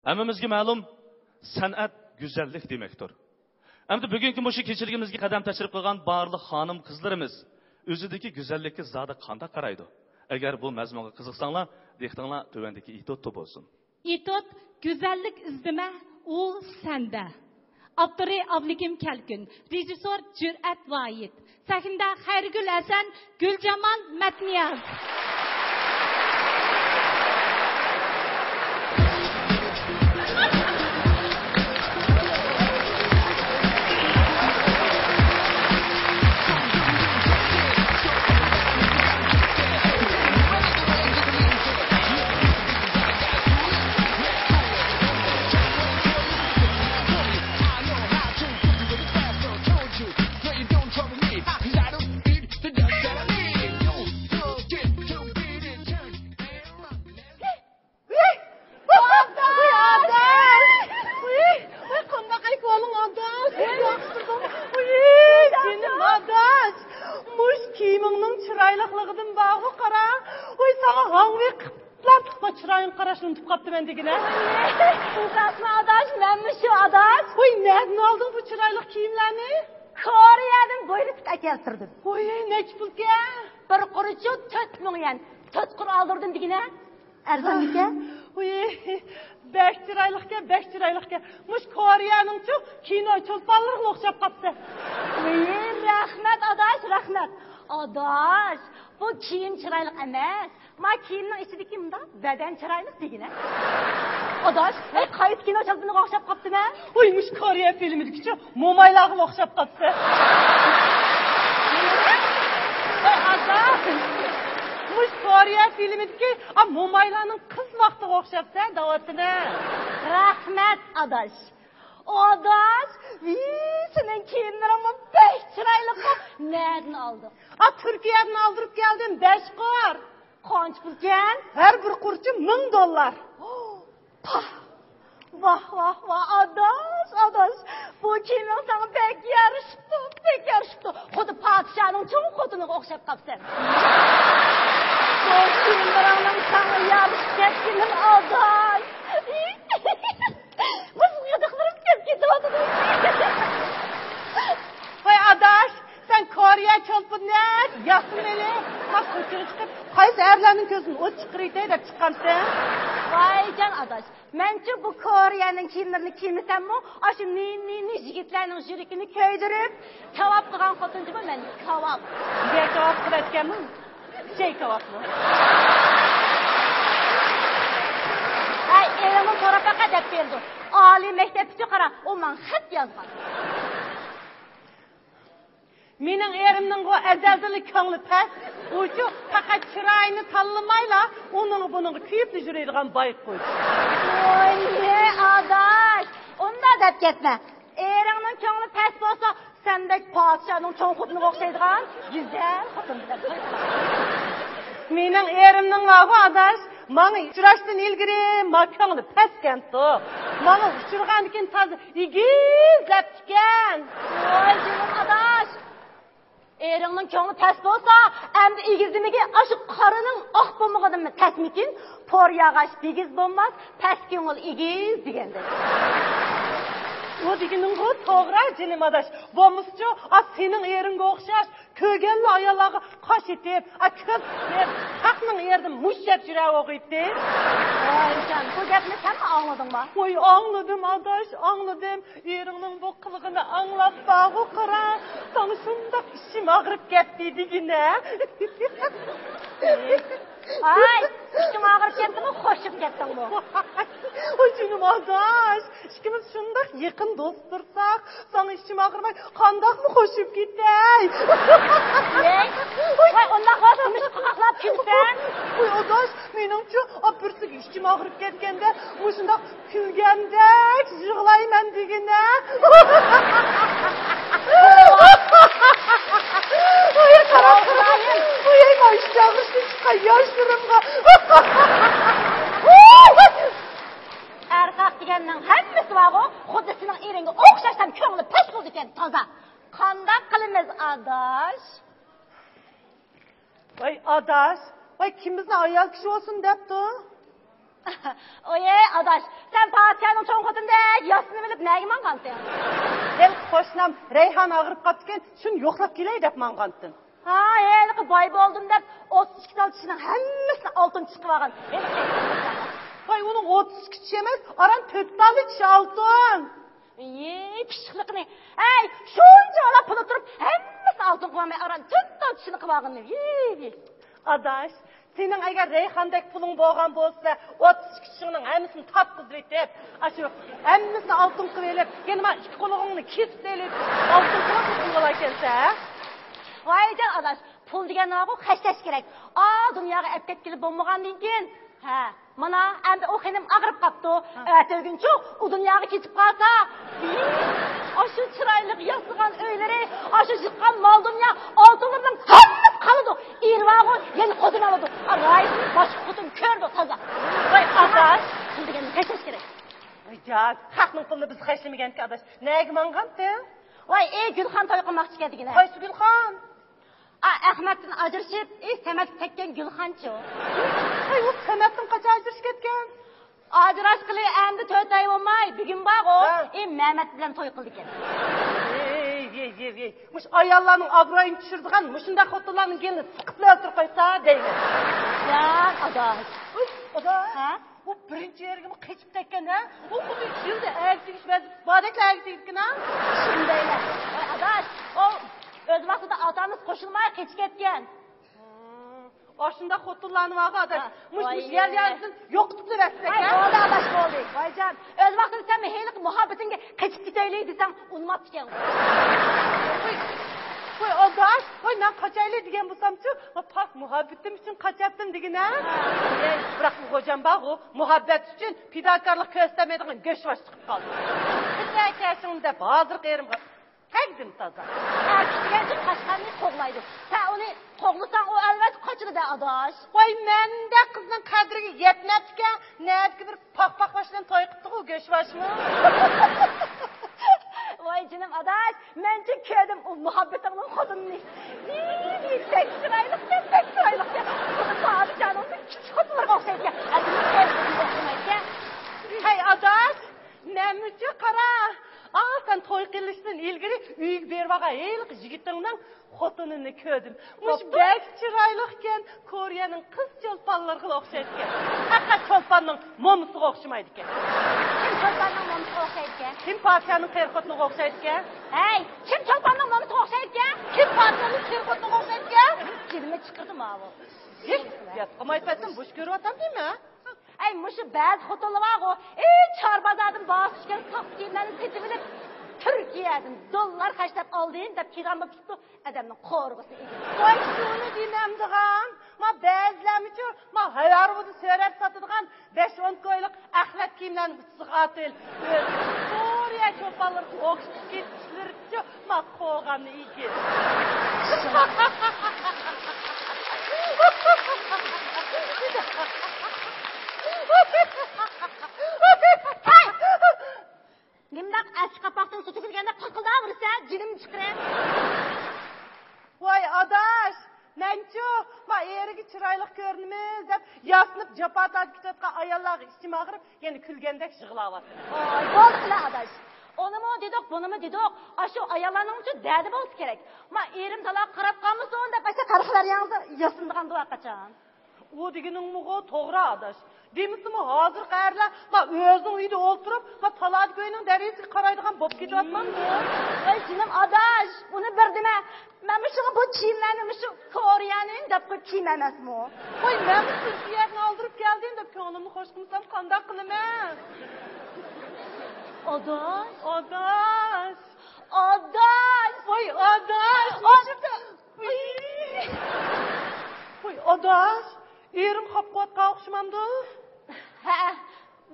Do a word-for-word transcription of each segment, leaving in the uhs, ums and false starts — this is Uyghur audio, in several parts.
ھەممىمىزگە مەلۇم، سەنئەت گۈزەللىك دېمەكتۇر. ئەمدى بۈگۈنكى مۇشۇ كېچىلىكىمىزگە قەدەم تەشرىپ قىلغان بارلىق خانىم-قىزلىرىمىز ئۆزىدىكى گۈزەللىككە زادى قانداق قارايدۇ؟ ئەگەر بۇ مەزمۇنغا قىزىقساڭلار، دىققىتىڭلار تۆۋەندىكى ئېتيۇدتا بولسۇن. ئېتيۇد، گۈزەللىك ئىزدىمە، ئۇ سەندە. ئاپتورى ئابلىكىم كەلكۈن، رېژىسسور جۈرئەت ۋاھىت. سەھنىدە خەيرىگۈل ھەسەن، گۈلجامال مەتنىياز. ئاداش! ۋۇي، ۋۇي، قانداق ئەھۋالىڭ، ئاداش؟ ياخشىمۇ؟ ۋۇي، جېنىم ئاداش! مۇشۇ كىيىمىڭنىڭ چىرايلىقلىقىدىن بارغۇ قارا. ۋۇي، ساڭا ھاڭۋېي قىپلارتىقلا چىرايىڭ قاراشنى ئۇنتۇپ قاپتىمەن دېگىنە. ئۇنداقمۇ ئاداش؟ مەنمۇ شۇ ئاداش. ۋۇي، نەدىن ئالدىڭ بۇ چىرايلىق كىيىملەرنى؟ كورېيەدىن بۇيرۇتۇپ ئەكەلتۈردۈم. ۋۇي، نەچچە پۇلكەن؟ بىر قۇرىچۇ تۆت مىڭ يۈەن. تۆت قۇر ئالدۇردۇم دېگىنە. ئەرزانمىكەن؟ ۋۇي، بەك چىرايلىقكەن، بەك چىرايلىقكەن. مۇشۇ كورېيەنىڭچۇ كىنو چولپانلىرىغا ئوخشاپ قاپسەن. ۋۇي، رەھمەت ئاداش، رەھمەت. ئاداش، بۇ كىيىم چىرايلىق ئەمەس. ما كىيىمنىڭ ئىچىدىكى مۇنداق بەدەن چىرايلىق دېگىنە. ئاداش، ھەي، قايسى كىنو چولپىنىغا ئوخشاپ قاپتىمەن؟ ۋۇي، مۇشۇ كورېيە فىلىمىدىكىچۇ مومايلارغا ئوخشاپ قاپسەن. ۋاي ئاداش، مۇشۇ كورېيە فىلىمىدىكى ئا مومايلارنىڭ قىز ۋاقتىغا ئوخشاپسەن دەۋاتىمەن. رەھمەت ئاداش. ئاداش، ۋىي، سېنىڭ كىيىملىرىڭمۇ بەك چىرايلىققۇ. نەدىن ئالدىڭ؟ ئا، تۈركىيەدىن ئالدۇرۇپ كەلدىم، بەش قۇر. قانچە پۇلكەن؟ ھەر بىر قۇرچى مىڭ دوللار. پاھ! ۋاھ، ۋاھ، ۋاھ، ئاداش، ئاداش، بۇ كىيىمىڭ ساڭا بەك يارىشىپتۇ، بەك يارىشىپتۇ. خۇددى پادىشاھنىڭ چوڭ خوتۇنىغا ئوخشاپ قاپسەن. بۇ كىيىملىرىڭنىڭ ساڭا يارىشىپ كەتكىنىم، ئاداش. مۇشۇ غىدىقلىرىم كېلىپ كېتىۋاتىدۇ. ۋاي ئاداش، سەن كورېيە چولپىنىدەك ياسىنىپ، ما كوچىغا چىقىپ، قايسى ئەرلەرنىڭ كۆزىدىن ئوت چىقىرىۋېتەي دەپ چىققانسەن؟ ۋايجان ئاداش، مەنچۇ بۇ كورېيەنىڭ كىيىملىرىنى كىيمىسەممۇ، ئاشۇ نى-، نى-، نى يىگىتلەرنىڭ يۈرىكىنى كۆيدۈرۈپ، كاۋاپ قىلغان خوتۇنچىمۇ مەن كاۋاپ. بىر كاۋاپ قىلىۋەتكەنمۇ؟ جاي كاۋاپمۇ؟ ھەي، ئېرىڭنىڭ سوراپ باقە دەپ بېرىدۇ. ئالىي مەكتەپكىچۇ قارا، ئۇ ماڭا خەت يازغان. مېنىڭ ئېرىمنىڭغۇ ئەزەلدىنلا كۆڭلى پەس. ئۇچۇ پەقەت چىرايىنى تاللىمايلا، ئۇنىڭغا بۇنىڭغا كۆيۈپلا يۈرىدىغان بايقۇش. ۋوي، ئاداش، ئۇنداق دەپ كەتمە. ئېرىڭنىڭ كۆڭلى پەس بولسا، سەندەك پادىشاھنىڭ چوڭ خوتۇنىغا ئوخشايدىغان گۈزەل خوتۇن بىلەن توي قىلىڭ. مېنىڭ ئېرىمنىڭ بارغۇ ئاداش، ماڭا ئۇچراشتىن ئىلگىرى ما كۆڭلى پەسكەنتۇ. ماڭا ئۇچرىغاندىكىن تازا ئېگىزلەپتىكەن. ۋاي جېنىم ئاداش. ئېرىڭنىڭ كۆڭلى پەس بولسا، ئەمدى ئېگىزلىمىگە ئاشۇ قارىنىڭ ئاق بولمىغىنىمۇ تەسمىكىن، پور ياغاچ بىگىز بولماس، پەس كۆڭۈل ئېگىز دېگەندەك. ئۇ دېگىنىڭغۇ توغرا، جېنىم ئاداش. بولمىسىچۇ، ئا، سېنىڭ ئېرىڭگە ئوخشاش كۆرگەنلا ئاياللارغا قاش ئېتىپ، ئا، كۆز تىقىپ، خەقنىڭ ئېرىدىن مۇش يەپ يۈرەۋاتقىيتتى. ۋايجان، بۇ گەپنى سەنمۇ ئاڭلىدىڭما؟ ۋاي، ئاڭلىدىم ئاداش، ئاڭلىدىم. ئېرىڭنىڭ بۇ قىلغىنى ئاڭلاپ بارغۇ قارا، ساڭا شۇنداق ئىچىم ئاغرىپ كەتتى دېگىنە. ھاي، ئىچىڭ ئاغرىپ كەتتىمۇ، خوشلىشىپ كەتتىڭمۇ؟ ۋاي جېنىم ئاداش، ئىككىمىز شۇنداق يېقىن دوست تۇرساق، ساڭا ئىچىم ئاغرىماي قانداقمۇ خوشلىشىپ كېتەي؟ ۋاي، ئۇنداق بولسا نېمىشقا قاقاقلاپ كۈلىسەن؟ ۋاي ئاداش، مېنىڭچۇ ئاپىرسىگە ئىچىم ئاغرىپ كەتكەندە مۇشۇنداق كۈلگەندەك يىغلايمەن دېگىنە. ۋاي قاراپ تۇرۇڭ. ۋاي ما ئىچ ئاغرىشتىن چىققان ياشلىرىمغا. ئەرخەق دېگەننىڭ ھەممىسى بارغۇ، خۇددى سېنىڭ ئېرىڭگە ئوخشاش ھەم كۆڭلى پەس بولىدىكەن تازا. قانداق قىلىمىز ئاداش؟ ۋاي ئاداش، ۋاي كىم بىزنى ئايال كىشى بولسۇن دەپتۇ؟ ئويەي، ئاداش، سەن پاتىشاھنىڭ چوڭ خوتۇنىدەك ياسىنىۋېلىپ نەگە ماڭغانتىڭ؟ ھېلىقى قوشنام رەيھان ئاغرىپ قاپتىكەن، شۇنى يوقلاپ كېلەي دەپ ماڭغانتىم. ھا، ھېلىقى باي بولدۇم دەپ ئوتتۇز ئىككى تال چىشىنىڭ ھەممىسىنى ئالتۇن چىشقا ئالغان. ۋاي، ئۇنىڭ ئوتتۇز ئىككى چىشى ئەمەس، ئاران تۆت تاللا چىشى ئالتۇن. يېي، پىششىقلىقىنى. ھەي، شۇنچىۋالا پۇلى تۇرۇپ، ھەممىسىنى ئالتۇن قىلىۋالماي، ئاران تۆت تال چىشىنى قىلىۋالغىنى. يېي، يېي. ئاداش، سېنىڭ ئەگەر رەيھاندەك پۇلۇڭ بولغان بولسا، ئوتتۇز ئىككى چىشىڭنىڭ ھەممىسىنى تارتقۇزۇۋېتىپ، ئاشۇ ھەممىسىنى ئالتۇن قىلىۋېلىپ، يەنە مانا ئىككى قۇلىقىڭنى كېسىپ سېلىپ، ئالتۇن قىلىپ قىلغىلايكەنسەن، ھە؟ ۋايجان ئاداش، پۇل دېگەن نېمىغۇ؟ خەجلەش كېرەك. ئا، دۇنياغا ئەپ كەتكىلى بولمىغاندىن كېيىن. ھە، مانا ئەمدى ئۇ خېنىم ئاغرىپ قاپتۇ. ھە. ئەتىگۈنچۇ ئۇ دۇنياغا كېتىپ قالسا، ئاشۇ چىرايلىق ياسىغان ئۆيلىرى، ئاشۇ يىغقان مال دۇنيا، ئالتۇنلىرىنىڭ ھەممىسى قالىدۇ. ئېرى بارغۇ، يەنە خوتۇن ئالىدۇ. رايىسىنى باشقا خوتۇن كۆرىدۇ تازا. ۋاي ئاداش، پۇل دېگەننى خەجلەش كېرەك. ۋايجان، خەقنىڭ پۇلىنى بىز خەجلىمىگەنتىك ئاداش. نەگە ماڭغانتىڭ؟ ۋاي، ئى، گۈلخان توي قىلماقچى ئىكەن دېگىنە. قايسى گۈلخان؟ ئا، ئەخمەتتىن ئاجرىشىپ، ئى، سەمەتكە تەگكەن گۈلخانچۇ. ھەي، ئۇ سەمەتتىن قاچان ئاجرىشىپ كەتكەن؟ ئاجراشقىلى ئەمدى تۆت ئاي بولماي، بۈگۈن بارغۇ، ھە. ئى، مەمەت بىلەن توي قىلىدىكەن. ۋېي، ۋېي، ۋېي، ۋېي. مۇشۇ ئاياللارنىڭ ئابرۇيىنى چۈشۈرىدىغان مۇشۇنداق خوتۇنلارنىڭ گېلىنى سىقىپ ئۆلتۈرۈپ قويسا دەيمەن. جان ئاداش. ئۇي، ئاداش. ھە؟ ئۇ بىرىنچى ئېرىگىمۇ قېچىپ كەتكەن، ھە؟ ئۇ خۇددى يىلدا ئەگىشىش ۋەزىپىسى باردەك ئەگىشىپ كەتكەن، ھە؟ شۇندايلا. ۋاي ئاداش، ئۇ ئۆز ۋاقتىدا ئاتا-ئانىسى قوشۇلماي قېچىپ كەتكەن. ئاشۇنداق خوتۇنلارنى بارغۇ ئاداش. ھە. مۇش، مۇش يەر يەردىن يوقىتىپ بەرسەك، ھە؟ بولدى ئاداش، بولدى. ۋايجان، ئۆز ۋاقتىدا سەن ھېلىقى مۇھەببىتىڭگە قېچىپ كېتەيلى دېسەڭ ئۇنىماپتىكەنغۇ. ۋاي، ۋاي ئاداش، ۋاي مەن قاچايلى دېگەن بولسامچۇ، ۋاي پاك مۇھەببىتىم ئۈچۈن قاچاتتىم دېگىنە. ھە. ئەي، بىراق بۇ غوجام بارغۇ، مۇھەببەت ئۈچۈن پىداكارلىق كۆرسەتمەيدىغان گۆشۋاش چىقىپ قالدى. كېچە كەشىڭ دەپ ھازىرقى ئېرىمغا تەگدىم تازا. ئەركىشىگەنچۇ قاشقارنى قوغلايدۇ. سەن ئۇنى قوغلىساڭ ئۇ ئەلۋەتتە قاچىدۇ دە ئاداش. ۋاي مەندەك قىزنىڭ قەدرىگە يەتمەپتىكەن. نەدىكى بىر پاق-پاق باش بىلەن توي قىپتىغۇ گۆشۋاشمۇ. ۋاي جېنىم ئاداش، مەنچە كۆردۈم ئۇ مۇھەببىتىڭنىڭ خوتۇنىنى. ھىي، بەك چىرايلىقكەن، بەك چىرايلىقكەن. خۇددى پادىشاھنىڭ كىچىك خوتۇنلىرىغا ئوخشايدىكەن. ئوخشىمايدىكەن. ھەي ئاداش، مەنمۇچۇ قارا. ئا، سەن توي قىلىشتىن ئىلگىرى ئۆيگە بېرىۋالغان ھېلىقى يىگىتىڭنىڭ خوتۇنىنى كۆردۈم. مۇشۇ بوپتۇ. بەك چىرايلىقكەن، كورېيەنىڭ قىز چولپانلىرىغا ئوخشايدىكەن. پەقەت چولپاننىڭ مومىسىغا ئوخشىمايدىكەن. كىم چولپاننىڭ مومىسىغا ئوخشايدىكەن؟ كىم پادىشاھنىڭ قېرى خوتۇنىغا ئوخشايدىكەن؟ ھەي، كىم چولپاننىڭ مومىسىغا ئوخشايدىكەن؟ كىم پادىشاھنىڭ قېرى خوتۇنىغا ئوخشايدىكەن؟ جېنىمنى چىقىردى ماۋۇ. ھېچ گەپ قىلماي پەتتىن بوش كۆرۈۋاتامدىمەن. ئەي، مۇشۇ بەزى خوتۇنلار بارغۇ، ئى، چار بازاردىن باھاسى چۈشكەن ساختا كىيىملەرنى سېتىۋېلىپ، تۈركىيەدىن دوللار خەجلەپ ئالدىم دەپ پىغان بولۇپ تۇرۇپتۇ، ئادەمنىڭ قورىغۇسىنى ئېگىپ. ۋاي، شۇنى دېمەمدىغان. ما بەزىلەرمىچۇ، ما ھايارۋىدا سۆرەپ ساتىدىغان بەش ئون كويلۇق ئەخلەت كىيىملەرنى ئۈستىگە ئارتىۋېلىپ، ئۆزى كورېيە چولپانلىرىغا ئوخشىتىپ كېتىشلىرىچۇ، ما قوغاننى ئېگىپ. ھەي! نېمىنداق ئەسكى قاپاقتىن سۇ تۆكۈلگەندەك قاقىلداۋېرىسەن، جېنىمنى چىقىرىپ. ۋاي ئاداش، مەنچۇ، ما ئېرىگە چىرايلىق كۆرۈنىمىز دەپ ياسىنىپ جاپا تارتىپ كېتىۋاتقان ئاياللارغا ئىچىم ئاغرىپ، يەنە كۈلگەندەك يىغلاۋاتىمەن. ۋاي، بولدى قىلە ئاداش. ئۇنىمۇ دېدۇق، بۇنىمۇ دېدۇق. ئاشۇ ئاياللارنىڭمۇچۇ دەردى بولسا كېرەك. ما ئېرىم تالاغا قاراپ قالمىسۇن دەپ ئاشۇ قەرخلەر ياڭزا ياسىنىدىغاندۇ ھەرقاچان. ئۇ دېگىنىڭمۇغۇ توغرا ئاداش. دېمىسىمۇ ھازىرقى ئەرلەر ما ئۆزىنىڭ ئۆيىدە ئولتۇرۇپ، ما تالادا كۆينىڭ دەرىجىسىگە قارايدىغان بولۇپ كېتىۋاتمامدۇ؟ ۋاي جېنىم ئاداش، بۇنى بىر دېمە. مەن مۇشۇ بۇ كىيىملەرنى مۇشۇ كورېيەنىڭ دەپ قويۇپ كىيىم ئەمەسمۇ؟ ۋاي مەنمۇ تۈركىيەدىن ئالدۇرۇپ كەلدىم دەپ كۆڭلۈمنى خوش قىلمىسام قانداق قىلىمەن؟ ئاداش. ئاداش. ئاداش. ۋاي ئاداش. ئاداش. ۋۇي ئاداش، ئېرىم خاپا قىلىۋاتقان ئوخشىمامدۇ؟ ھە،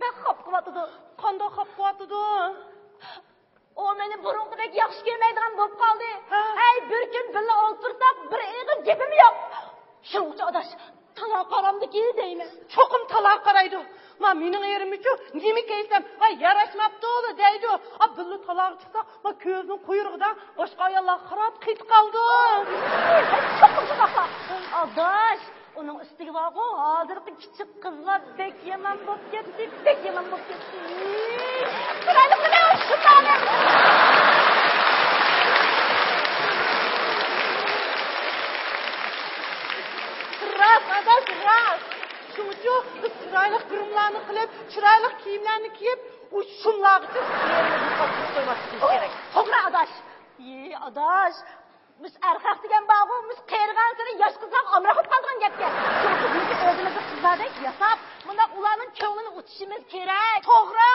بەك خاپا قىلىۋاتىدۇ. قانداق خاپا قىلىۋاتىدۇ؟ ئۇ مېنى بۇرۇنقىدەك ياخشى كۆرمەيدىغان بولۇپ قالدى. ھە. ھەي، بىر كۈن بىللە ئولتۇرساق، بىر ئېغىز گېپىمۇ يوق. شۇڭىچە ئاداش، تالاغا قارامدىكى دەيمەن. چوقۇم تالاغا قارايدۇ. ما مېنىڭ ئېرىممۇچۇ نېمە كىيسەم، ۋاي ياراشماپتۇ دەيدۇ. ئا، بىللە تالاغا چىقسا، ما كۆزىنىڭ قۇيرۇقىدا باشقا ئاياللارغا قاراپ قېتىپ قالىدۇ. چوقۇم شۇنداقلا. ئاداش، ئۇنىڭ ئۈستىگە بارغۇ، ھازىرقى كىچىك قىزلار بەك يامان بولۇپ كەتتى، بەك يامان بولۇپ كەتتى. چىرايلىق قىلىڭ، شۇنداق. راست، ئاداش، راست. شۇڭىچۇ بىز چىرايلىق گىرىملارنى قىلىپ، چىرايلىق كىيىملەرنى كىيىپ، ئۇ شۇملارغىچە ئېرىمىزنى قاچۇرۇپ قويماسلىقىمىز كېرەك. توغرا، ئاداش. ئى، ئاداش. مۇشۇ ئەرخەق دېگەن بارغۇ، مۇشۇ قېرىغانسېرى ياش قىزلارغا ئامراق بولۇپ قالىدىغان گەپكەن. شۇڭا بىز ئۆزىمىزنى قىزلاردەك ياساپ، مۇنداق ئۇلارنىڭ كۆڭلىنى ئۇتۇشىمىز كېرەك. توغرا.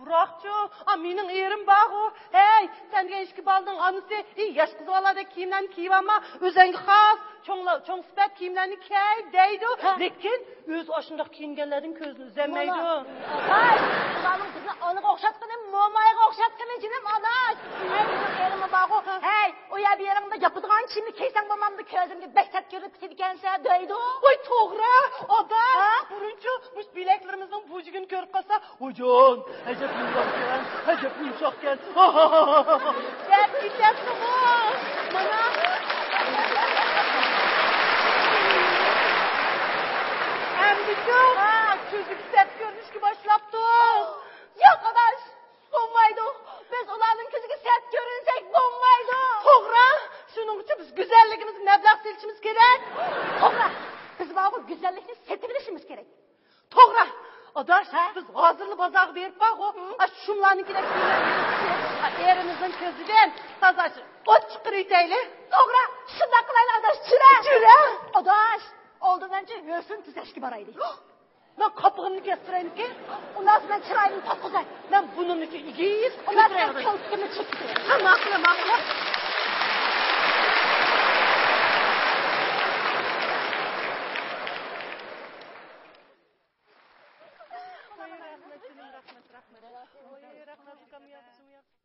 بىراقچۇ، ئا، مېنىڭ ئېرىم بارغۇ. ھەي، سەن دېگەن ئىككى بالىنىڭ ئانىسى، ئى، ياش قىز بالىلاردەك كىيىملەرنى كىيىۋالما، ئۆزەڭگە خاس، چوڭلا-، چوڭ سۈپەت كىيىملەرنى كىي، دەيدۇ. ھە. لېكىن ئۆزى ئاشۇنداق كىيىنگەنلەردىن كۆزىنى ئۈزەلمەيدۇ. ئاداش، ئۇلارنىڭ بىزنى ئانىغا ئوخشاتقىنى، مومايغا ئوخشاتقىنى، جېنىم ئاداش. ھەي، مېنىڭ ئېرىممۇ بارغۇ. ھەي، ئۇ يەر بۇ يېرىڭدا ياپىدىغان كىيىمنى كىيسەڭ بولمامدۇ، كۆزۈمگە بەك سەت كۆرۈنۈپ كېتىدىكەنسەن، دەيدۇ. ۋاي، توغرا، ئاداش. ھە؟ بۇرۇنچۇ مۇشۇ بىلەكلىرىمىزنىڭ بۇجىكىنى كۆرۈپ قالسا، ۋايجان، ئەجەب يۇمشاقكەن، ئەجەپ يۇمشاقكەن. دەپ كېتەتتىغۇ. مانا. ئەمدىچۇ؟ ھە. كۆزۈك سەت كۆرۈنۈشكە باشلاپتۇ. ياق، ئاداش، بولمايدۇ. بىز ئۇلارنىڭ كۆزىگە سەت كۆرۈنسەك بولمايدۇ. توغرا. شۇنىڭ ئۈچۈن بىز گۈزەللىكىمىزگە مەبلەغ سېلىشىمىز كېرەك. توغرا. بىز بارغۇ گۈزەللىكنى سېتىۋېلىشىمىز كېرەك. توغرا. ئاداش، ھە؟ بىز ھازىرلا بازارغا بېرىپ بارغۇ، ئاشۇ شۇملارنىڭكىدەك كىيىملەرنى ئېلىپ، ئېرىمىزنىڭ كۆزىدىن تازا ئوت چىقىرىۋېتەيلى. توغرا، شۇنداق قىلايلى ئاداش، جۈرە. جۈرە. ئاداش، ئالدىن مەنچە ھۆسن تۈزەشكە بارايلى. مەن قاپىقىمنى كەستۈرەيمىكىن؟ ئۇنداق مەن چىرايىمنى تارتقۇزاي. مەن بۇنىڭنىكى ئېگىز ئۇنداق مەن كۆتۈرەيلى. كالپۇكۇمنى چېكىپ. ھە، ماقۇل، ماقۇل. ۋاي، رەھمەت، جېنىم، رەھمەت، رەھمەت. ۋاي، رەھمەت، ئۇكام، ياخشىمۇ، ياخشى.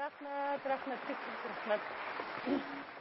رەھمەت، رەھمەت، كۆپچىلىك رەھمەت.